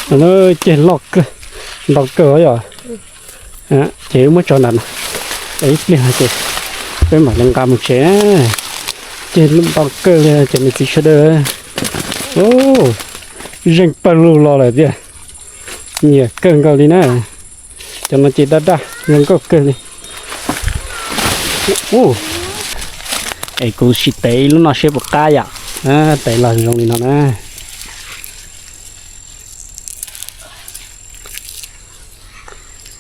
Ceg loj kawg, ntau kawg yom. Ces wb muab tso nram no, ib pliag ces peb mam li nqa mus tsev. Ceg ntau kawg li ces niam txiv sawv daws, zeeg pawg lug los lawm tiag. Nyiam kawg nkaus li na. Cov no ces daj daj zoo nkauj kawg li. Es kuv sim tev ib lub no seb puas qab yom. Tev los zoo li no na.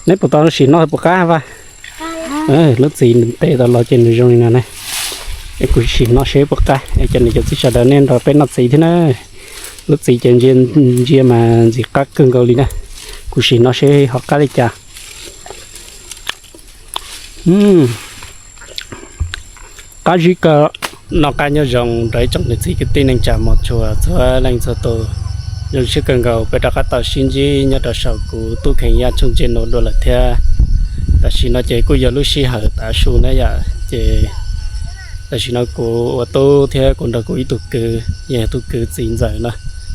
Neb puas tau sim noj puas qab Vaj? Lub txiv nws tev tau los ces nws zoo li no na. Es kuv sim noj seb puas qab es cov niam cov txiv sawv daws nej nrog peb noj txiv thiab na. Lub txiv ces ntsia mas ntxim qab kawg nkaus li na. Kuv sim noj seb ho qab li cas. Qab zib kawg. Noj qab nyob zoo rau ib tsoom niam txiv kwv tij neej tsa mos tshua txhua leej txhua tus. Zoo siab kawg nkaus peb rov qab tau sib ntsib nyob rau saum kuv tub Kheev Yaj tshooj ntse no dua lawm thiab. Tam sim no ces kuj yog lub sij hawm tav su na yom, ces tam sim no kuv ua tub thiab kuv nrog kuv ib tug kwv, yog tus kwv txiv ntxawm no,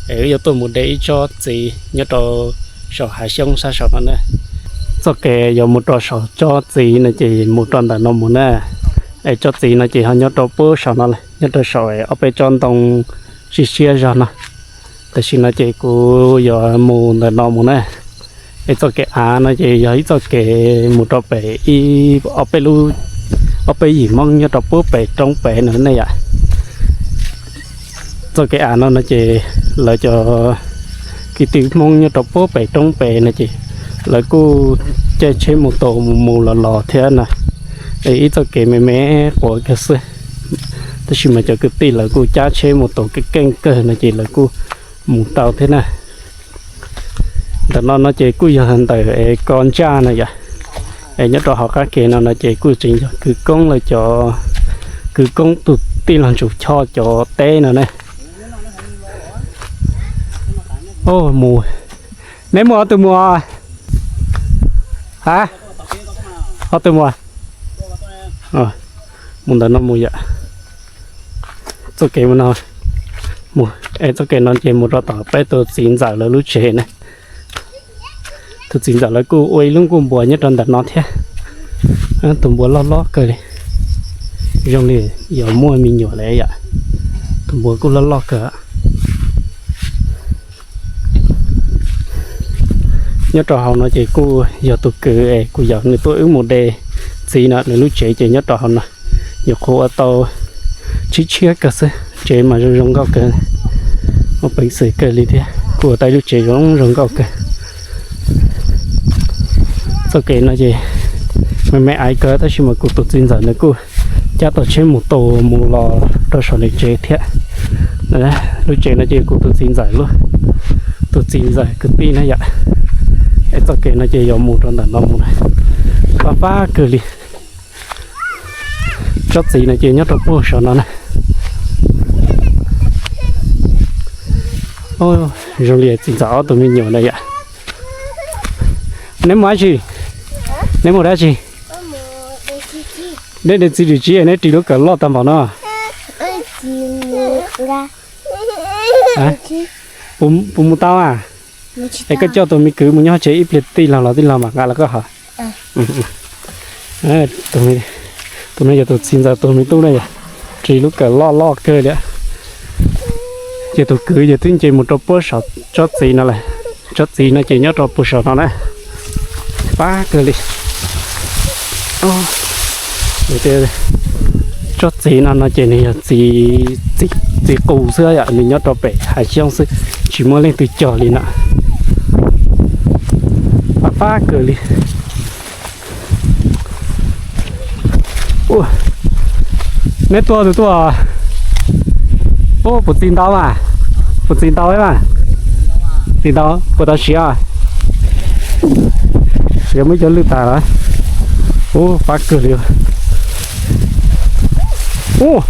es wb yuav tuaj mus de ib tsob txiv nyob rau saum hav xyoob sab saum no na. Txoj kev yuav mus rau saum tsob txiv no ces mus rau ntawm no mus na. Es tsob txiv no ces ho nyob rau puag saum no lawm, nyob rau saum ob peb tsob ntoo siab siab zog no. Tam sim no ces kuv yuav mus ntawm no mus na. Es txoj kev av no ces yog ib txoj kev mus rau pem ib ob peb lub, ob peb yim Hmoob nyob rau puag pem roob pem no ne yom. Txoj kev av no no ces lawv cov kwv tij Hmoob nyob rau puag pem roob pem no ces lawv kuj caij tsheb mus tus mus mus los los thiab na. Es ib txoj kev me me quav kawg xwb, tab sis mas cov kwv tij lawv kuj cab tsheb mus tus keej keej kawg no ces lawv kuj mus tau thiab na. Ntawm no no ces kuj yog ntawm es ko ntsaj na yom. Es nyob rau hauv qab kev no no ces kuj tseem yog kwv Koob lawv cov, kwv Koob tus tij laug Ntsuj Choj cov teb no ne. Mus, neb mus ob tug mus, ha, ob tug mus, mus ntawm no mus yom. Txoj kev mus no, es txoj kev no ces mus rau tom peb tus txiv ntxawm lawv lub tsev na. Tus txiv ntxawm lawv kuj ua ib lub nkuaj npua nyob rau ntawm no thiab. Tus npua loj loj kawg li, zoo li yuav muaj me nyuam lawm yom. Tus npua kuj loj loj kawg. Nyob rau hauv no ces kuj yog tus kwv es kuv yog nws tuaj wb mus de txiv no, nws lub tsev ces nyob rau hauv no. Nyuam qhuav ua tau tshiab tshiab kawg xwb, tsev mas zoo zoo nkauj kawg, muaj peev xwm kawg li thiab, kuj ua tau ib lub tsev zoo zoo nkauj kawg. Txoj kev no ces me me aiv kawg tab sis mas kuv tus txiv ntxawm nws kuj cab tau tsheb mus tus mus los rau saum nws tsev thiab. Lub tsev no ces kuv tus txiv ntxawm lub, tus txiv ntxawm kwv tij na yom. Es txoj kev no ces yuav mus rau ntawm no mus na, fab fab kawg li. Tsob txiv no ces nyob rau puag saum no na. Zoo li txiv ntxawm ob tug me nyuam na yom. Neb mus dab tsi? Neb mus dab tsi? Neb de txiv ris tsib, neb ris lub kawm loj tag npaum no. Puas mus tau a? Es koj coj tus me kwv mus nyob tsev ib pliag, tij laug los tij laug mam nqa los koj hov. Tus no yog tus txiv ntxawm tus me tub na yom, ris lub kawm loj loj kawg li. Ces tus kwv yog twb nce mus rau puag saum tsob txiv no lawm. Tsob txiv no ces nyob rau puag saum no na. Fab kawg li. Tsob txiv no no ces nws yog txiv qus xwb yom, nws nyob rau pem hav xyoob xwb, tsis muaj leej twg cog li na. Fab fab kawg li. Neb tuaj tus tuaj. Puas txi ntau mas? Puas txi ntau mas? Txi ntau, puas tau siav? Siav muab cov lwj tas lawm. Ub, fab kawg li. Ub,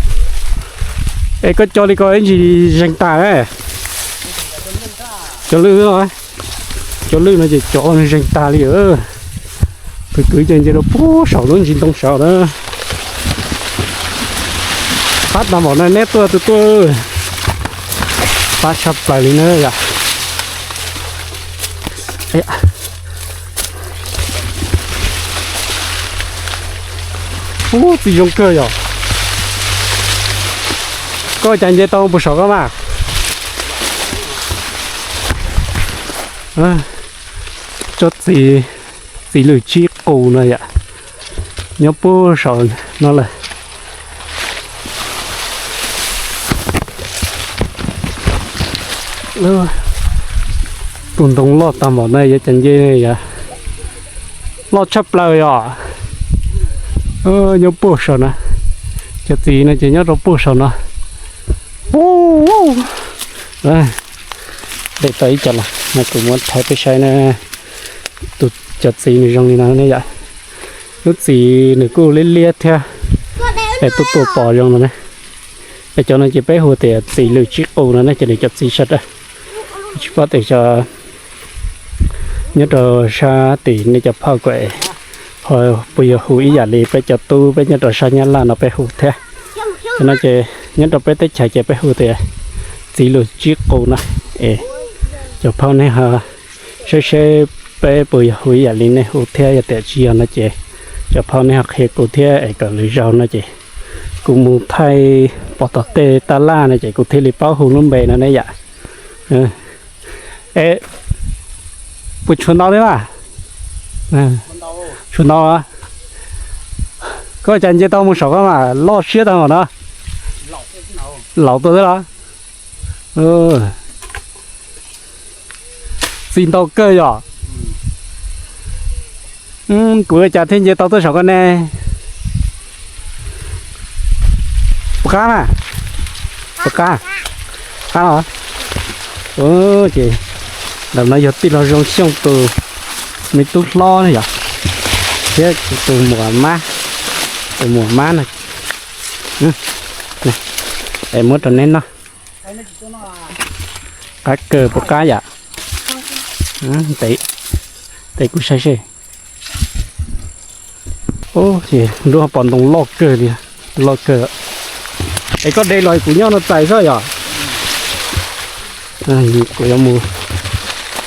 es koj cog li ko ib ntsis zeeg tag. Cov lwj, cov lwj no ces cov zeeg tag li. Tus kwv ces nce rau puag saum lub ntsis ntoo saud na. Fab tag npaum no neb tuaj tus tuaj. Fab tshaj plaws li na yom. Ub, txiv zoo kawg yom. Koj cas nce tau puag saum koj mas. Tsob txiv, txiv lwm tsib qus no yom, nyob puag saum no lawm. Tus ntoo loj tag npaum no yuav cas nce yom. Loj tshaj plaws yom. Nyob puag saum no. Cov txiv no ces nyob rau puag saum no. Ub, de tau ib co los no kuv muab thaij peb saib na. Tus, cov txiv nws zoo li no ne yom. Lub txiv nws kuj liab liab thiab, es tuaj tuaj pom zoo no ne. Es cov no ces peb hu tias txiv lwm tsib qus no ne, ces nws cov txiv sawv daws. Tsis paub tias xyov nyob rau sab tim nej cov phauj kom ho puas yog hu ib yam li peb cov tub peb nyob rau sab Nyab Laj no peb hu thiab. Cov no ces nyob rau peb teb chaws ces peb hu tias txiv lwm tsib qus no. Es cov phauj nej ho saib seb peb puas yog hu ib yam li nej hu thiab, yog tias tsis yog no ces cov phauj nej ho qhia kuv thiab, es kom lwm zaus no ces kuv mus thaij pom tom tej tab laj no ces kuv thiaj li paub hu lub npe no ne yom. Es puas tshuav ntau thiab mas? Tshuav ntau. Koj cas nce tau mus saum koj mas loj siab tag npaum no. Laus tuaj xwb los? Txiv ntau kawg yom. Kuv ua cas thiaj nce tau tuaj saum koj ne? Puas qab na? Puas qab? Qab los? Ces ntawm no yog tij laug Zoo Xyooj tus me tub hlob ne yom, thiab tus muam mab, tus muam mab no. Es muab rau neb noj. Qab kawg puas qab yom? Ntev, ntev kuv saib seb. Ces nruab pom ntoo loj kawg li, loj kawg. Es koj de los kuv nyob no txais xwb yom? Kuv yuav mus,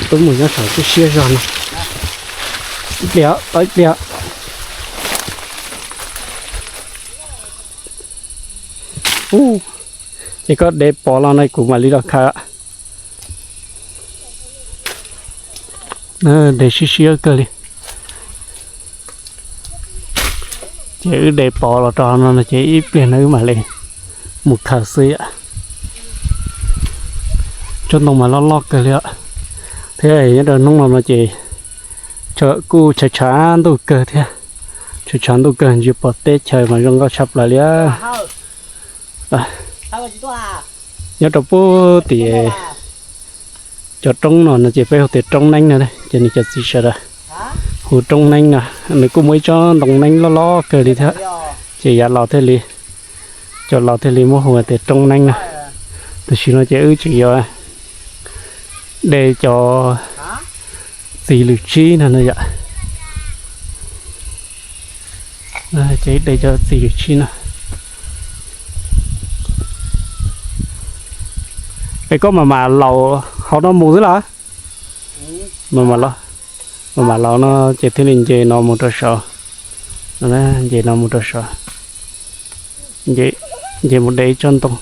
tub mus nyob saum tub siab zog no. Ib pliag, tos ib pliag. Ub, es koj de pov los no kuv mam li los khaws. De siab siab kawg li. Ces wb de pov los rau no no ces ib pliag no wb mam li mus khaws xwb yom. Tsob ntoo mas loj loj kawg li os. Thiab nyob rau hnub no no ces kuj tshav tshav ntuj kawg thiab. Tshav tshav ntuj kawg ntsia pom teb chaws mas zoo nkauj tshaj plaws li. Nyob rau puag tim cov roob no no ces peb hu tias roob neeb no, ces nws cov txiv sawv daws hu roob neeb no. Nws kuj muaj ib tsob ntoo neeb loj loj kawg li thiab, ces yav laus thiaj li, cov laus thiaj li muab hu tias roob neeb no. Tam sim no ces wb tseem yuav de cov txiv lwm tsib no no yom. Ces de cov txiv lwm tsib no. Es koj mam mam laus hauv no mus xwb los? Mam mam laus, mam mam laus no ces thiaj li nce no mus rau saud. Nce no mus rau saud, nce mus de ib tsob ntoo,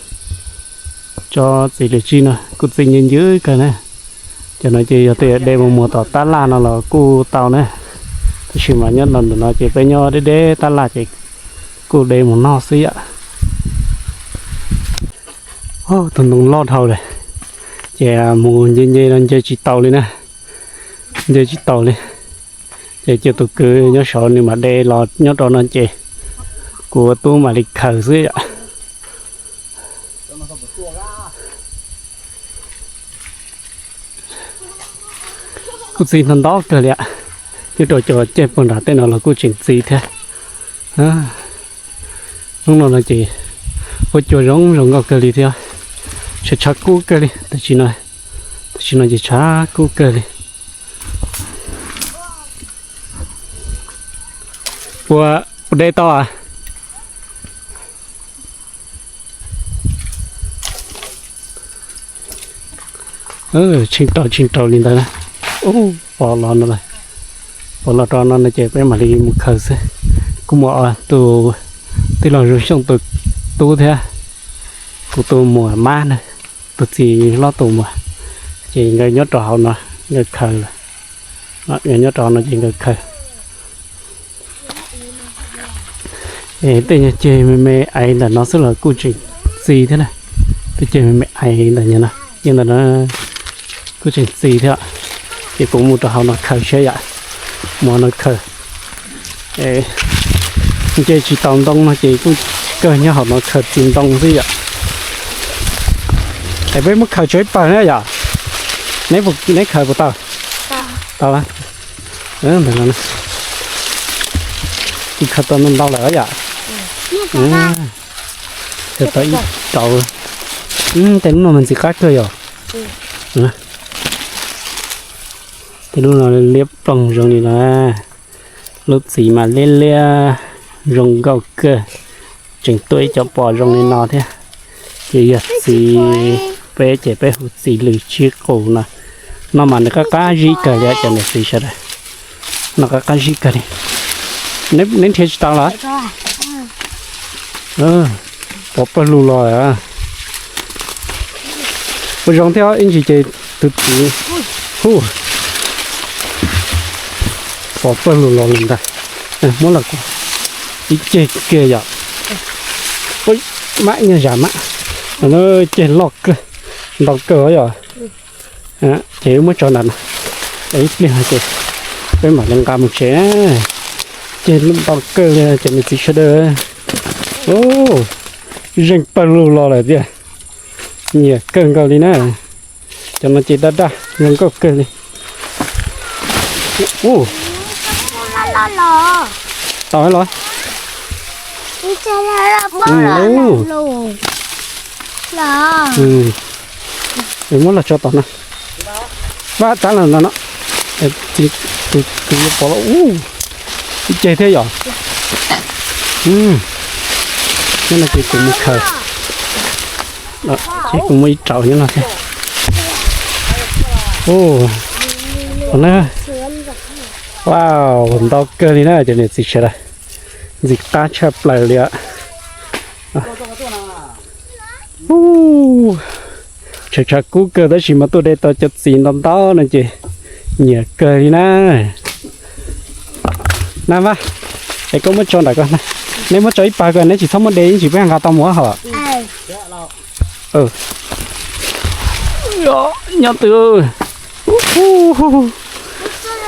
tsob txiv lwm tsib no kuj txi ncw ncw kawg na. Cov no ces yog tias de mus muag tom tab laj no los kuj tau na. Tab sis mas nyob ntawm no ces peb nyob deb deb tab laj ces kuj de mus noj xwb yom. Tus ntoo loj dhau lawm, ces mus nce nce no nce tsis taus li na, nce tsis taus li. Ces cia tus kwv nyob saud nws mam de los nyob rau no ces kuv ua tub mam li khaws xwb yom. Kuj txi ntau ntau kawg li, nyob rau cov caij puag nram tej no los kuj tseem txi thiab. Hnub no no ces huab cua zoo zoo nkauj kawg li thiab, tshav tshav kub kawg li. Tam sim no ces tshav kub kawg li. Puas, puas de tau? Tshee rau tshee rau li ntawd na. Ub, pom los no lawm. Pom los rau no no ces peb mam li mus khaws xwb. Kuv muaj tus tij laug Zoo Xyooj tus tub thiab kuv tus muam mab na, tus txiv hlob tus muam, ces nkawd nyob rau hauv no, nkawd khaws lawm. Nkawd nyob rau hauv no ces nkawd khaws. Es tej nyuag ceg me me aiv ntawm no xwb los kuj tseem txi thiab na. Tej ceg me me aiv ntawm no, yeej ntawm no kuj tseem txi thiab. Ces kuv mus rau hauv no khaws saib yom. Mus hauv no khaws. Nce tsis tau ntoo no ces kuj kawg nyob hauv no khaws txiv ntoo xwb yom. Es peb muab khaws tso ib pawg na yom. Neb khaws puas tau? Tau lawm. Kuv khaws tau ntau ntau lawm yom. Khaws tau ib rau. Tej lub no mas ntxim qab kawg yom. Tej lub no liab ploog zoo li no. Lub txiv mas liab liab zoo nkauj kawg. Tseem tuaj ib co pos zoo li no thiab. Ces yog txiv peb ces peb hu txiv lws tsib qus no. No mas nws qab qab zib kawg li cov niam txiv sawv daws. No qab qab zib kawg li. Neb nrhiav tsis tau los? Pov pawg lug los lawm. Ua zoo thiab ib ntsis ces tus txiv hu. Pov pawg lug los li ntag. Muab los ib ceg kiag yom. Mab nyuag zam mab. Ceg loj kawg, ntau kawg yom. Ces wb muab tso ntawm no, ib pliag no ces peb mam li nqa mus tsev. Ceg ntau kawg li cov niam txiv sawv daws. Zeeg pawg lug los lawm tiag. Nyiam kawg nkaus li na. Cov no ces daj daj zoo nkauj kawg li. Tau los. Muab los tso tom no. Vaj tab los no no. Tus pov los ub, ib ceg thiab yom. Nyob no ces kuv mus khaws. Ces kuv muaj ib rau nyob no thiab. Wow, ntau kawg li na cov niam txiv sawv daws. Ntxim qab tshaj plaws li. Tshav tshav kub kawg tab sis mas tuaj de tau cov txiv ntau ntau no ces nyiam kawg li na. Na Vaj, es koj muab tso nram ko na. Neb muab tso ib pawg ko, neb tsis txhob muab de ib ntsis peb nqa tau mus hos. Nyob twg.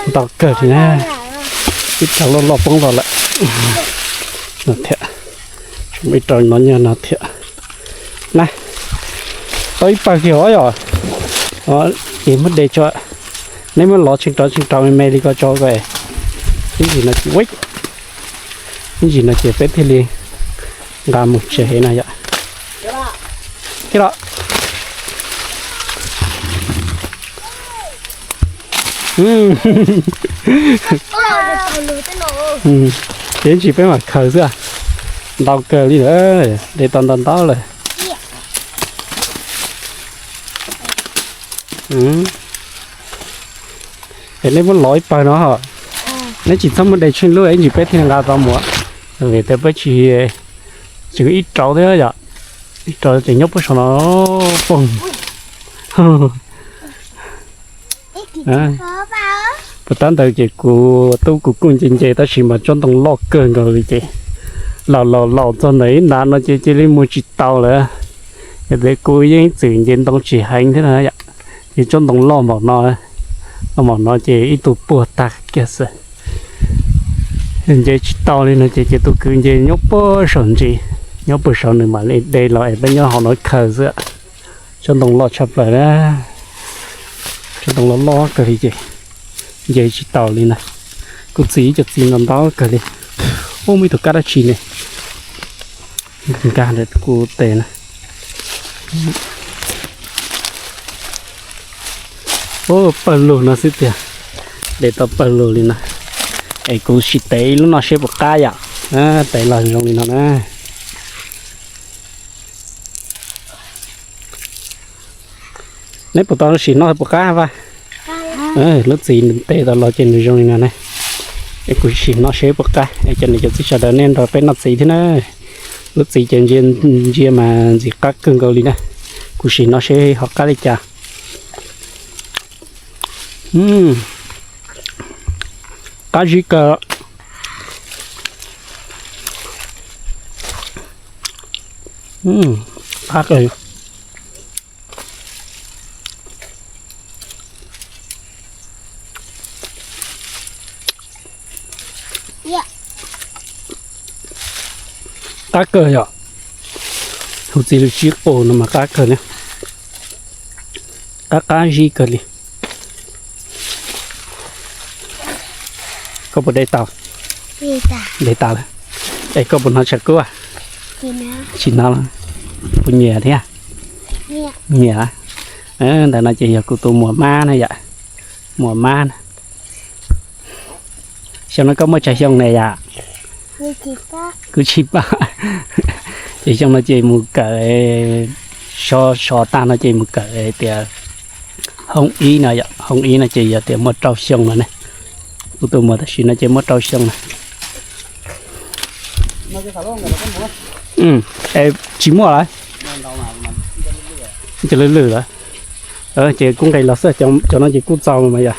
Ntau kawg li na. Ib rau loj loj poob los lawm. No thiab. Ib rau no nyob no thiab. Na, tau ib pawg kiag os yom. Ces muab de tso. Neb muab lov tshee rov tshee rov me me li ko tso ko. Ib ntsis no ces, ib ntsis no ces peb thiaj li nqa mus tsev no yom. Thiab los. Ces ib ntsis peb mam khaws xwb. Ntau kawg li lawm, de tau ntau ntau lawm. Es neb muab lov ib pawg no, neb tsis txhob muab de tsheej lub, ib ntsis peb thiaj nqa tau mus. Vim tias peb tsis, tseem ib rau thiab yom, ib rau ces nyob puag saum no poog. Puas tab ntawd ces kuv tub kuv kuj nce nce tab sis mas tsob ntoo loj kawg nkaus li ces laus laus laus txog ntawm ib ntav no ces cia li mus tsis tau lawm. Yog tias kuv yeej txwm nce ntoo tsis heev thiab na yom, ces tsob ntoo loj npaum no, loj npaum no ces ib tug puag tag kiag xwb. Nce tsis tau li no ces ces tus kwv nce nyob puag saum ntsis, nyob puag saum nws mam li de los es peb nyob hauv no khaws xwb. Tsob ntoo loj tshaj plaws na, tsob ntoo loj loj kawg li ces nce tsis tau li na. Kuv txiv ib co txiv ntau ntau kawg li. Ub, muaj ib tug kab dab tsi ne, nkag ntawm kuv tes na. Ub, pawg lug no xwb tiag, de tau pawg lug li no. Es kuv sim tev ib lub no seb puas qab yom. Tev los zoo li no na. Neb puas tau sim noj puas qab Vaj? Lub txiv nws teb tau los ces nws zoo li no ne. Es kuv sim noj seb puas qab, es cov niam cov txiv sawv daws nej nrog peb noj txiv thiab na. Lub txiv ces ntsia mas ntxim qab kawg nkaus li na. Kuv sim noj seb ho qab li cas. Qab zib kawg. Qab kawg. Qab kawg yom. Hu txiv lws sib qus no mas qab kawg ne. Qab qab zib kawg li. Koj puas de tau? De tau lawm. Es koj puas hnov tshav kub? Tsis hnov. Puas nyiam thiab? Nyiam. Ntawm no ces yog kuv tus muam mab na yom. Muam mab na. Xyoo no koj muaj tsawg xyoo ne yom? Kuv tsis paub. Ces xyoo no ces mus kawm, so so tag no ces mus kawm tias hoob ib no yom, hoob ib no ces yog tias muaj rau xyoo no ne. Kuv tus muam tam sim no ces muaj rau xyoo na. Es tsis muaj lawm. Ces lwj lwj lawm. Ces kuj nqis los xwb, cov no ces kuj txaus mas yom.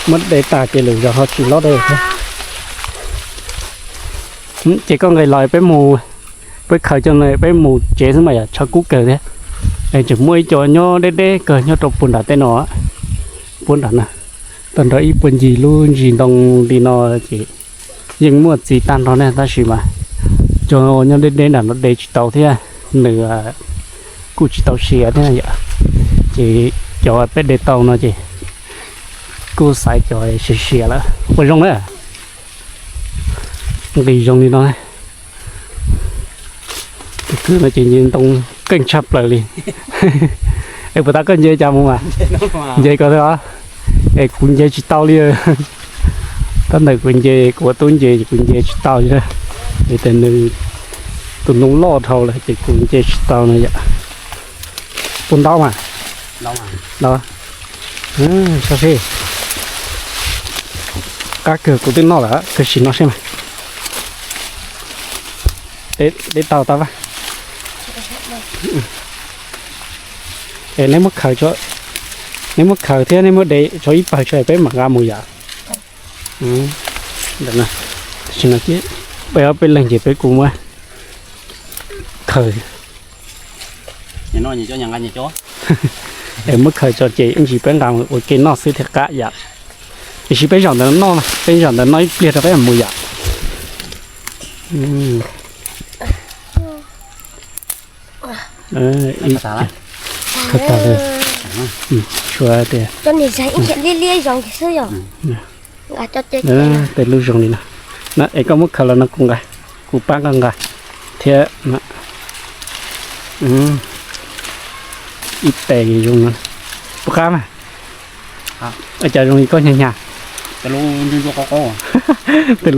Muab de tas ces lwm zaus ho tsis lob dej thiab. Ces koj nqis los peb mus, peb khaws coj no peb mus tsev xwb mas yom, tshav kub kawg thiab. Es tseem muaj ib co nyob deb deb kawg nyob rau puag nram tej no, puag nram na, tag nrho ib puag ncig lub ntsis ntoo li no ces yeej muaj txiv tag nrho ne, tab sis mas cov nyob deb deb nram no de tsis tau thiab, nws kuj tsis tau siav thiab yom. Ces cov peb de tau no ces kuj xaiv cov siav siav lawm ua zoo na. Nqis zoo li no. Tus kwv no ces nce ntoo keej tshaj plaws li. Es puas tas koj nce cas mus mas? Nce ko os. Es kuv nce tsis tau li. Tab ntawm kuv nce, kuv ua tub nce kuv nce tsis tau li. Vim tias nws tus ntoo loj dhau lawm ces kuv nce tsis tau no yom. Puas ntau mas? Ntau. Sab seb. Qab kawg, kuv twb noj lawm, kawg sim noj seb mas. De tau tau vaj. Es neb muab khaws, neb muab khaws thiab neb muab de tso ib pawg tso peb mam nqa mus yom. Ntawm no, tam sim no ces peb ob peb leeg ces peb kuj muab khaws. Es muab khaws tso ces ib ntsis peb nqa mus ua ke noj xwb thiaj qab yom. Tiam sis peb zaum ntawd noj, peb zaum ntawd noj ib pliag rau peb mam mus yom. Khaws tas lawm. Suav tias ib liab liab zoo xwb yom. Tes lub zoo li no. Es koj muab khaws los no kuv nqa, kuv pab koj nqa thiab. Ib tes zoo no. Puas qab mas? Cas zoo li koj hnyav hnyav. Tes lub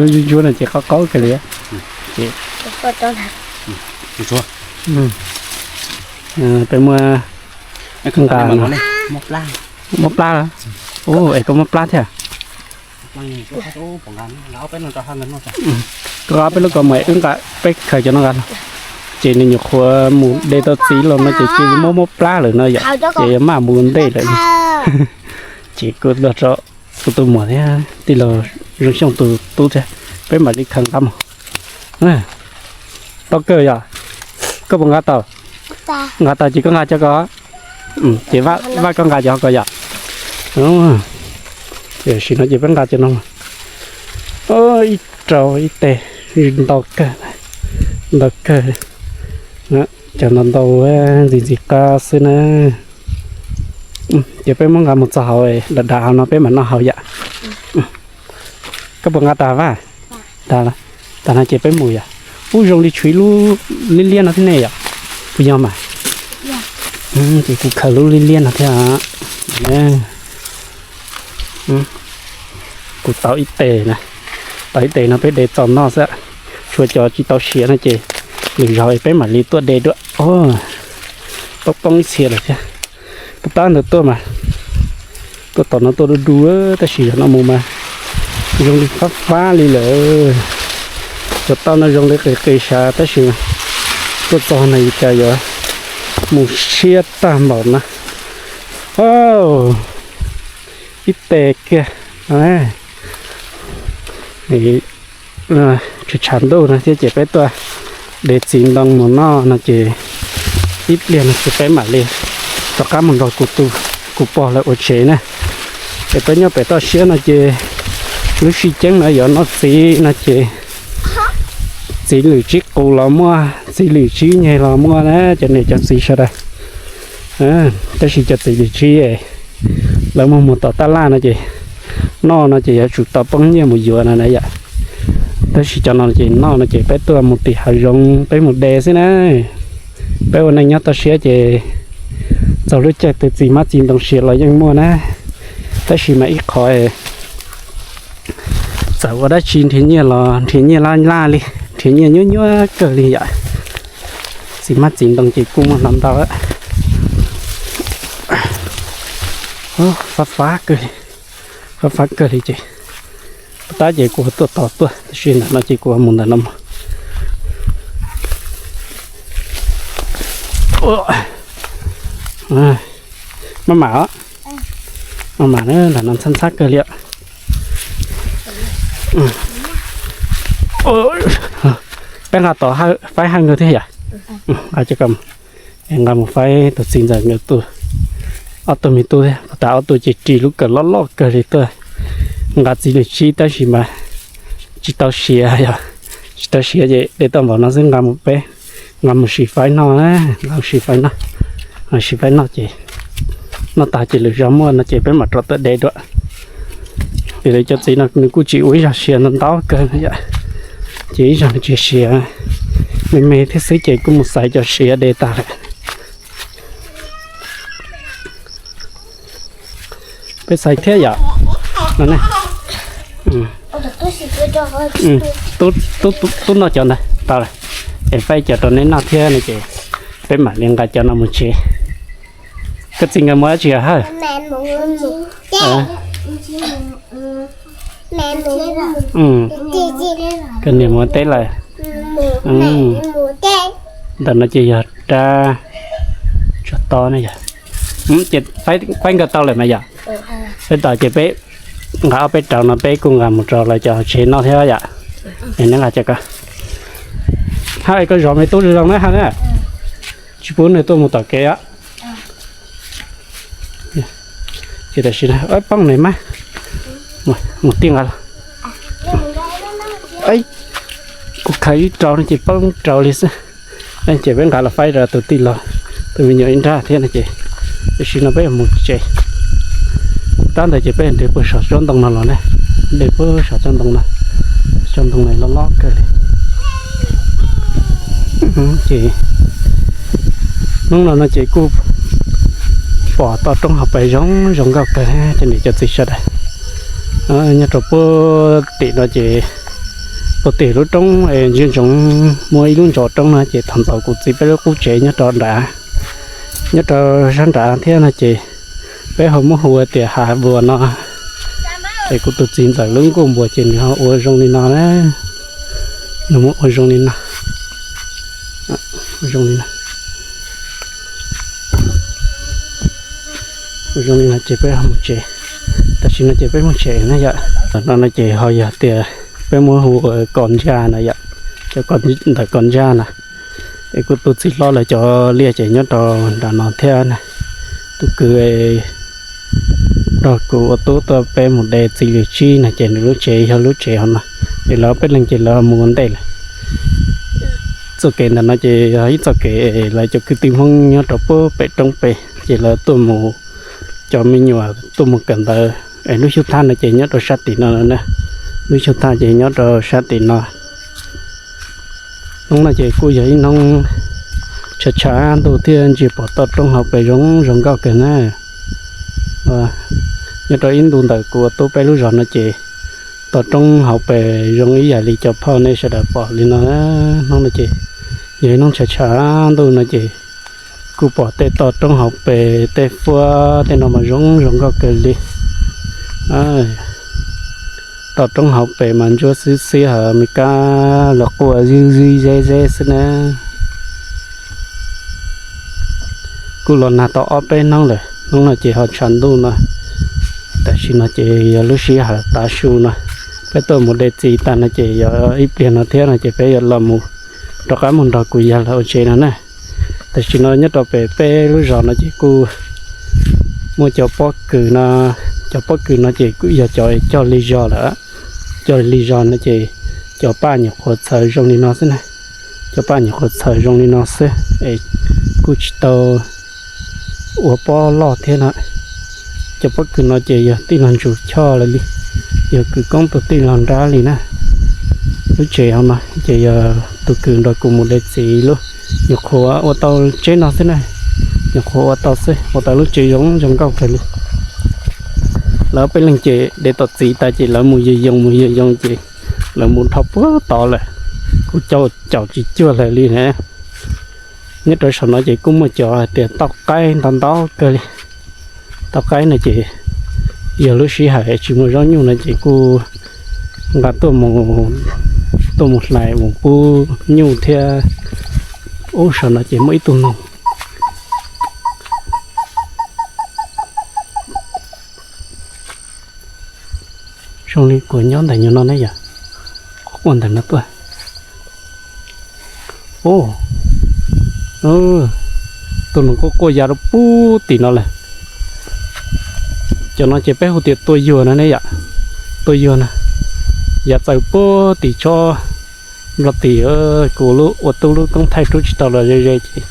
ntsuab ntsuab no ces qaub qaub kawg li. Ces peb muab nqa no. Muab plab. Es koj muab plab thiab. Koj nqa peb lub kaus mom, wb nqa, peb khaws cov no nqa los. Ces nws nyuam qhuav mus de tau txiv los no ces cia li muab muab plab lawm no yom, ces maj mus ua ntej lawm. Ces kuv los rau kuv tus muam thiab tij laug Zoo Xyooj tus tub thiab, peb mam li khaws nqa mus. Tau kawg yom. Koj puas nqa tau? Nqa tau ces koj nqa cov ko. Ces Vaj koj nqa cov ko yom. Tam sim no ces peb nqa cov no. Ib rau ib teg, ntau kawg, ntau kawg. Cov no ntau ntxim ntxim qab xwb na. Ces peb muab nqa mus txog hauv, dav dav hauv no peb mam noj hauv yom. Koj puas nqa tas Vaj? Tas, tas no ces peb mus yom. Ub, zoo li tshuav ib lub liab liab no thiab ne yom. Puas yog mas? Ces kuv khaws lub liab liab no thiab. Kuv tau ib tes na, tau ib tes no peb de txaus noj xwb. Tshuav cov tsis tau siav no ces lwm zaus peb mam li tuaj de dua. Poob poob ib txhia lawm thiab. Poob pab ntawd tuaj mas. Tuaj tom no tuaj du du, tab sis yog no mus mas zoo li fab fab li lawm. Cov tauj no zoo li qis qis sav tab sis tuaj txog no cas yuav mus siab tag npaum no. Ib tes kiag. Tshav tshav ntuj no thiab ces peb tuaj de txiv ntoo mus noj no ces ib pliag no ces peb mam li rov qab mus nrog kuv pog lawv ua tsev na. Es peb nyob pem toj siab no ces lub sij ceeb no yuav noj txiv no ces txiv lwm tsib qus los muaj, txiv lwm tsib nyeg los muaj na cov niam cov txiv sawv daws. Tab sis cov txiv lwm tsib lawv muag mus tom tab laj no ces noj no ces yuav tsum tau poob nyiaj mus yuav no na yom. Tab sis cov no ces noj no ces peb tuaj mus tim hav zoov peb mus de xwb na. Peb ua neej nyob toj siab ces txog lub caij tus txiv hmab txiv ntoo siav los yeej muaj na. Tab sis mas ib qho txawm ua dab tsi nrhiav nyiaj los nrhiav nyiaj laj laj li, nrhiav nyiaj nyuaj nyuaj kawg li yom. Txiv hmab txiv ntoo ces kuj muaj ntau ntau. Fab fab kawg li, fab fab kawg li ces tab ces kuv tuaj tos tuaj tab sis ntawm no ces kuv mus ntawm no mus. Maj mam os, maj mam, ntawm no ntxhab ntxhab kawg li. Peb nqa tod faib hawj nkawd thiab yom. Nqa mus faib tus txiv ntxawm nkawd ob tug me tub thiab, tas ob tug ces ris lub kawm loj loj kawg li tuaj nqa txiv lwm tsib tab sis mas tsis tau siav yom, tsis tau siav ces de tau npaum no xwb nqa mus peb, nqa mus sim faib noj, nqa mus sim faib noj, sim faib noj ces noj tas ces lwm zaus muaj no ces peb mam rov tuaj de dua. Vim lawv cov txiv no nws kuj tsis ua ib zaug siav ntau ntau kawg yom, ces ib zaug nws tsis siav me me thiab xwb ces kuj mus xaiv cov siav de tag lawm. Peb xaiv thiab yom. No ne, tub noj cov ntawd tau lawm, es faib cov rau neb noj thiab no ces peb mam li nqa cov no mus tsev. Koj txiv nkawd mus dab tsi hawj? Koj niam mus teb lawm. Ntawm no ces yog rab tsho tob ne yom. Ces faib nkawd tau lawm mas yom. Peb tau ces peb nqa ob peb rau no peb kuj nqa mus rau lawv cov tsev noj thiab yom. Es neb nqa cov ko. Hawj, koj zov me tub zoo zoo na hawj na. Tsis pub nws tuaj mus tom kev os. Ces tam sim no poob ne mas mus tij nqa los. Kuv khaws ib rau no ces poob rau li xwb. Ces peb nqa los faib rau tus tij laug tus me nyuam ib nrab thiab no ces tam sim no peb yuav mus tsev. Tab ntawd ces peb de puag saum tsob ntoo no los ne, de puag saum tsob ntoo no, tsob ntoo no loj loj kawg li. Ces hnub no no ces kuj pom toj roob hauv pes zoo zoo nkauj kawg cov niam cov txiv sawv daws. Nyob rau puag tim no ces puag tim lub roob ntsia ntsoov muaj ib lub ntsos roob no ces thaum ntxov kuv txiv peb lub qub tsev nyob rau nrad, nyob rau sab nrad thiab no ces peb ho muab hu ua tias hav npuas no. Es kuv tus txiv ntxawm lub nkuaj npuas ces nws ho ua zoo li no na, nws muab ua zoo li no, zoo li no. Ua zoo li no ces peb ho mus tsev. Tam sim no ces peb mus tsev na yom. Tam no no ces ho yog tias peb muab hu ua kos ntsaj na yom, cov ntawm kos ntsaj na. Es kuv tus txiv hlob lawv cov liaj ces nyob rau nram no thiab na. Tus kwv nrog kuv ua tub tuaj peb mus de txiv lwm tsib no ces nws lub tsev yog lub tsev hauv no. Es lawv peb leeg ces lawv mus ua ntej lawm. Txoj kev ntawm no ces yog ib txoj kev lawv cov kwv tij Hmoob nyob rau puag pem roob pem ces lawv tuaj mus, cov me nyuam tuaj mus kawm ntawv. Es lub xyoob thaj no ces nyob rau sab tim no na, lub xyoob thaj ces nyob rau sab tim no. Hnub no ces kuj yog ib hnub tshav tshav ntuj thiab ntsia pom toj roob hauv pes zoo zoo nkauj kawg na. Nyob rau ib ntu ntawm kuv ua tub peb lub zos no ces toj roob hauv pes zoo ib yam li cov phauj nej sawv daws pom li no. Hnub no ces yog ib hnub tshav tshav ntuj no ces kuj pom tej toj roob hauv pes tej huab tej no mas zoo zoo nkauj kawg li. Toj roob hauv pes mas ntsuab xwb xwb hos me kab los quaj zig zig zeb zeb xwb na. Kuj los nag tau ob peb hnub lawm, hnub no ces ho tshav ntuj no. Tam sim no ces yog lub sij hawm tav su no, peb tuaj mus de txiv tas no ces yog ib pliag no thiab no ces peb yuav los mus rov qab mus nrog kuv yawg lawv ua tsev no na. Tam sim no nyob rau pem peb lub zos no ces kuj muaj cov pob kws no, cov pob kws no ces kuj yog cov cog li zog lawm. Cog li zog no ces cov paj nyuam qhuav txhaws zoo li no xwb na. Cov paj nyuam qhuav txhaws zoo li no xwb es kuj tsis tau ua pob loj thiab na. Cov pob kws no ces yog tij laug Ntsus Choj lawv li, yog kws koob tus tij laug nrab li na. Lub tsev hauv no ces yog tus kws nrog kuv mus de txiv lub, nyuam qhuav ua tau tsev no xwb na. Nyuam qhuav ua tau xwb, ua tau lub tsev zoo zoo nkauj kawg li. Lawv peb leeg ces de tau txiv tas ces lawv mus yws yoo mus yws yoo ces lawv mus dhau puag tod lawm. Kuv caum tsis cuag lawv li na. Nyob rau saum no ces kuj muaj cov hais tias tauj qaib ntau ntau kawg li. Tauj qaib no ces yog lub sij hawm tsis muaj zaub nyuj no ces kuj nqa tuaj mus, tuaj mus hlais mus pub nyuj thiab. Ub, saum no ces muaj ib tug noog zoo li kuv nyob ntawm nyuag no ne yom, quaj ntawm no tuaj. Ub, tus noog quaj quaj ya rau puag tim no lawm. Cov no ces peb hu tias tua yuag no ne yom, tua yuag no. Ya txaws puag tim tsob nplog tim. Kuv ua tub lub koob thaij rub tsis tau los ze ze ces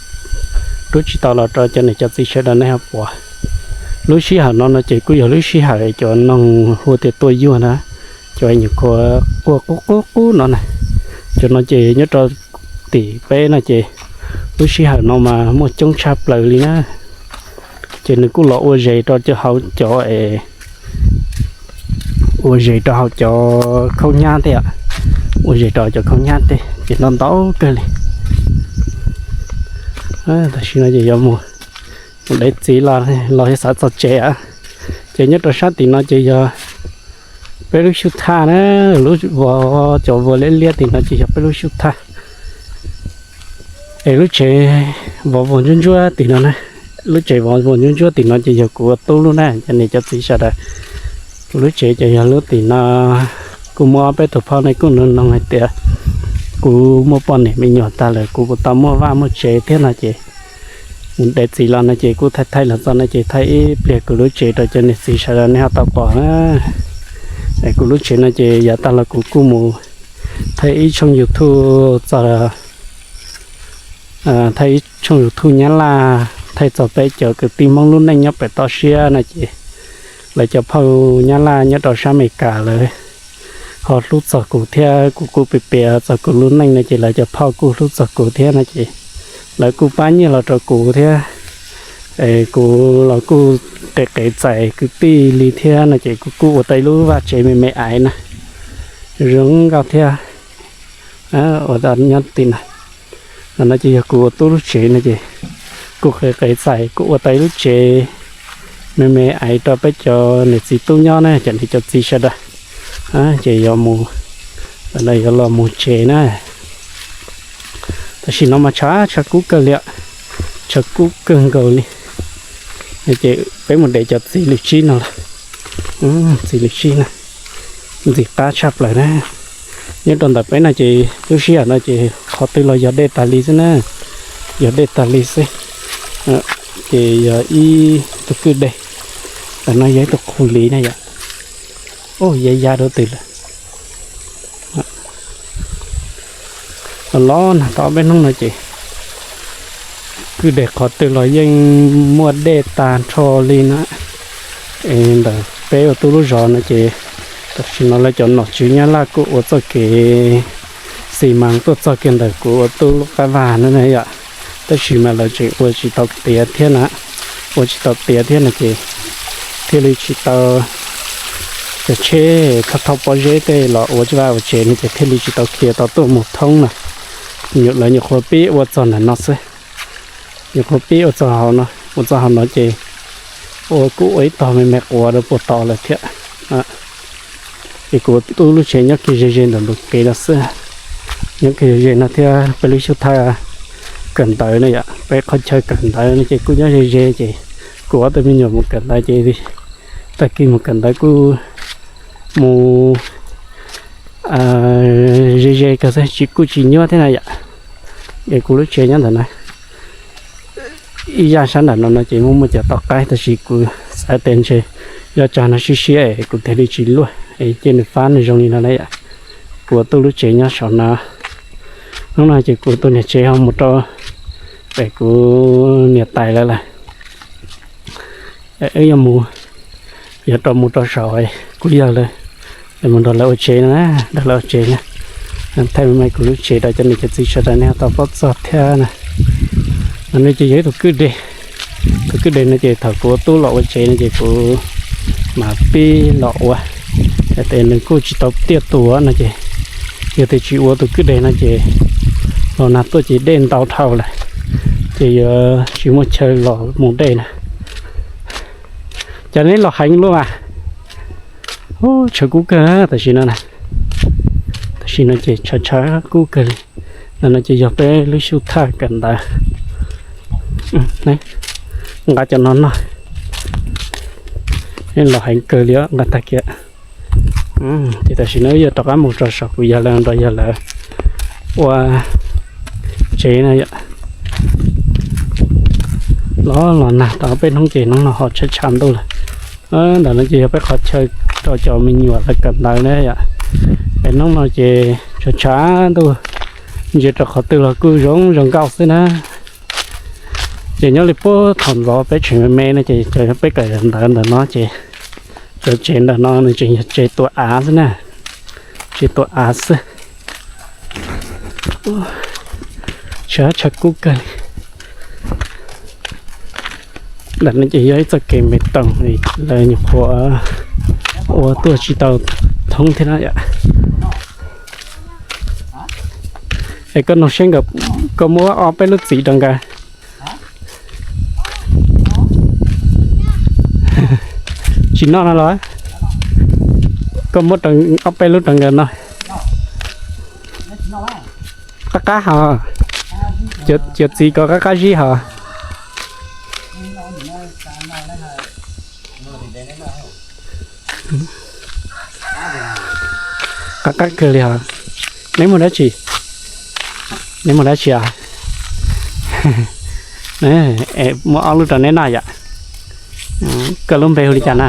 rub tsis tau los rau cov niam cov txiv sawv daws nej ho pom. Lub sij hawm no no ces kuj yog lub sij hawm cov noog hu tias tua yuag na, cov nyuam qhuav quaj qub qub qub no na. Cov no ces nyob rau tim peb no ces lub sij hawm no mas muaj coob tshaj plaws li na. Ces nws kuj los ua zes rau cov hauv cov es, ua zes rau hauv cov khaub nyab tej, ua zes rau cov khaub nyab tej ces ntau ntau kawg li. Tam sim no ces yuav mus, mus dev txiv los, los thiaj xav txog tsev. Ces nyob rau sab tim no ces yog peb lub xyub thaj na, lub vov, cov vov liab liab tim no ces yog peb lub xyub thaj. Es lub tsev vov vog ntsuab ntsuab tim no na, lub tsev vov vog ntsuab ntsuab tim no ces yog kuv ua tub lub na, cov niam cov txiv sawv daws. Kuv lub tsev ces yog lub tim no. Kuj muaj ob peb tus phauj nej kuj nug noog hais tias kuv muaj poj niam me nyuam tag lawm kuv puas tau muaj vaj muaj tsev thiab no ces mus dev txiv los no ces kuj thaij thaij los txog no ces thaij ib pliag kuv lub tsev rau cov niam txiv sawv daws nej ho tau pom na. Es kuv lub tsev no ces yav tag los kuv kuj mus thaij ib tshooj YouTube txog, thaij ib tshooj YouTube Nyab Laj thaij txog peb cov kwv tij Hmoob lub neej nyob pem toj siab no ces lawv cov phauj Nyab Laj nyob rau sab Amelikas lawv ho hlub txog kuv thiab kuv kuj piav piav txog kuv lub neej no ces lawv cov phauj kuj hlub txog kuv thiab no ces lawv kuj pab nyiaj los rau kuv thiab. Es kuv los kuj qev qev txais kwv tij li thiab no ces kuv kuj ua tau ib lub vaj tsev me me aiv na, zoo nkauj thiab. Ua nyob tim no, no ces yog kuv ua tub lub tsev no ces kuj qev qev txais kuj ua tau ib lub tsev me me aiv rau peb cov niam txiv tub nyob na, cov niam cov txiv sawv daws. Ces yuav mus, yuav los mus tsev na. Tam sim no mas tshav tshav kub kawg li, tshav kub kawg nkaus li. Ces peb mus de cov txiv lws tsib no lawm, txiv lws tsib na, ntxim qab tshaj plaws na. Nyob rau ntawm peb no ces lub sij hawm no ces qhov twg los yog dej tag li xwb na, yog dej tag li xwb. Ces yog ib tug kwj deg, ntawm no yog ib tug qhov li na yom. Ub, ya ya rau twg lawm. Los los nag tau ob peb hnub no ces kwj deg qhov twg los yeej muaj dej tag nrho li na. Es ntawm peb ua tub lub zos no ces tam sim no lawv cov nom tswv Nyab Laj kuj ua txoj kev xi mas tuaj txog kiag ntawm kuv ua tub lub qab vag no na yom. Tab sis mas lawv tseem ua tsis tau tiav thiab na, ua tsis tau tiav thiab no ces thiaj li tsis tau, cov tsheb thauj thauj pob zeb tej los ua vaj ua tsev no ces thiaj li tsis tau khiav tau tuaj mus thoob na. Lawv nyuam qhuav pib ua txog ntawm no xwb, nyuam qhuav pib ua txog hauv no, ua txog hauv no ces ua kuj ua ib tog me me quav rau puag tod lawm thiab. Ces kuv ua tub lub tsev nyob kiag ze ze ntawm ntug kev no xwb, nyob kiag ze ze no thiab peb lub xub thaj kawm ntawv na yom, peb qhov chaw kawm ntawv no ces kuj nyob ze ze ces kuv ob tug me nyuam mus kawm ntawv ces tag kis mus kawm ntawv kuj mus ze ze kawg xwb, tsis kuj tsis nyuaj thiab na yom. Es kuv lub tsev nyob ntawm no, ib yam sab nram no no ces muaj muaj cov toj qaib tab sis kuv xav tias ntshe yog tsag no siab siab es kuv thiaj li tsis luaj es cia nws fab nws zoo li no na yom. Kuv ua tub lub tsev nyob saum no, hnub no ces kuv tus niam tsev ho mus rau pem kuv niam tais lawv lawm. Wb yuav mus, yuav rau mus rau saum kuv yawg lawv, mus nrog lawv ua tsev na, nrog lawv ua tsev na. Thaij me me kuv lub tsev rau cov niam cov txiv sawv daws nej ho tau paub txog thiab na. No ces yog ib tug kwj deg, tus kwj deg no ces thaum kuv ua tub los ua tsev no ces kuv mam pib los ua, hais tias nws kuj tsis tau tiaj tus no ces yog tias tsis ua tus kwj deg no ces los nag tuaj ces dej ntau dhau lawm, ces yuav tsis muaj chaw los mus dej na. Cas neb los heev luaj mas. Tshav kub kawg tam sim no na. Tam sim no ces tshav tshav kub kawg li. Ntawm no ces yog peb lub xub thaj kawm ntawv. Nqa cov no noj. Los heev kawg li nqa tag kiag. Ces tam sim no wb yuav rov qab mus rau saum kuv yawg lawv nrog yawg lawv ua tsev na yom. Los los nag tau peb hnub ces hnub no ho tshav tshav ntuj lawm. Ntawm no ces yog peb qhov chaw rau cov me nyuam lawv kawm ntawv na yom. Es hnub no ces tshav tshav ntuj, ntsia rau qhov twg los kuj zoo zoo nkauj xwb na. Ces nyob li puag thaum ntxov peb tseem me me no ces cov peb kawm ntawv ntawm no ces cov tsev ntawm no nws tseem yog tsev tua av xwb na, tsev tua av xwb. Tshav tshav kub kawg li. Ntawm no ces yog ib txoj kev me toom, lawv nyuam qhuav ua tuaj tsis tau thoob thiab na yom. Es koj nug seb nkawd, koj muab ob peb lub txiv rau nkawd. Tsis noj no los? Koj muab ob peb lub rau nkawd no. Qab qab hos, cov txiv ko qab qab zib hos. Qab qab kawg li hos. Neb mus dab tsi? Neb mus dab tsi os? Muab ob lub rau neb noj yom. Koj lub npe hu li cas na?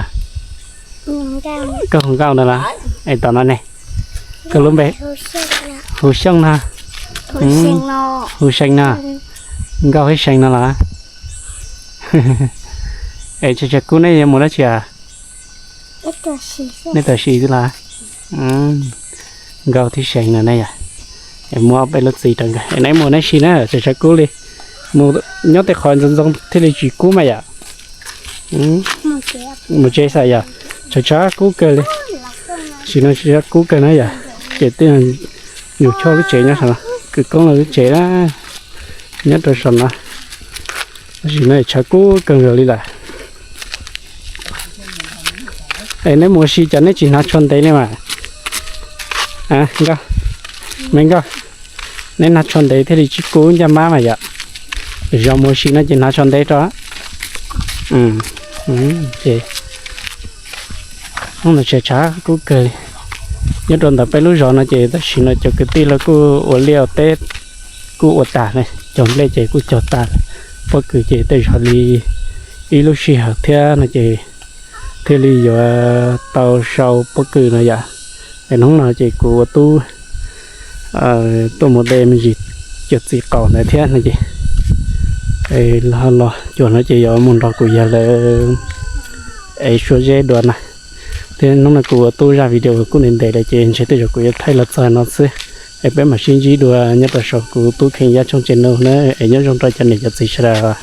Koj hu Nkauj no los? Es tom no ne? Koj lub npe? Hu Xyooj no. Hu Seev no. Nkauj thiab Seev no los? Es tshav tshav kub neb yuav mus dab tsi os? Neb tam sim xwb los? Nkauj thiab Seev no ne yom. Es muab ob peb lub txiv rau nkawd es neb mus neb si na, tshav tshav kub li. Mus nyob tej qhov ntxoov ntxoo thiaj li tsis kub mas yom. Mus tsev xav yom, tshav tshav kub kawg li. Sim no tshav tshav kub kawg na yom, ces tej yus choj lub tsev nyob saum no, kwv koob lawv lub tsev na, nyob rau saum no. Tab sis no tshav kub kawg nkaus li lawm. Es neb mus ua si cas neb tsis hnav tsho ntev li mas? Nkauj, me Nkauj, neb hnav tsho ntev thiaj li tsis kub ncaj mab mas yom. Zos mus ua si no ces hnav tsho ntev rau. Ces hnub no tshav tshav kub kawg li. Nyob rau ntawm peb lub zos no ces tam sim no cov kwv tij los kuj ua liaj ua teb kuj ua tas, cog nplej ces kuj cog tas. Pob kws ces tej zaum li ib lub sij hawm thiab no ces thiaj li yuav tau sau pob kws no yom. Es hnub no ces kuv ua tub tuaj mus de me ntsis cov txiv qaum ntawd thiab no ces los cuag no ces yuav mus nrog kuv yawg lawv ev suab zeb dua na. Thiab hnub no kuv ua tub zaj video kuj ntev ntev lawm ces ntshe tej zaum kuv yuav thaij los txog no xwb. Es peb mam sib ntsib dua nyob rau saum kuv tub Kheej Yaj Tshooj channel na, es nyob zoo rau cov niam cov txiv sawv daws.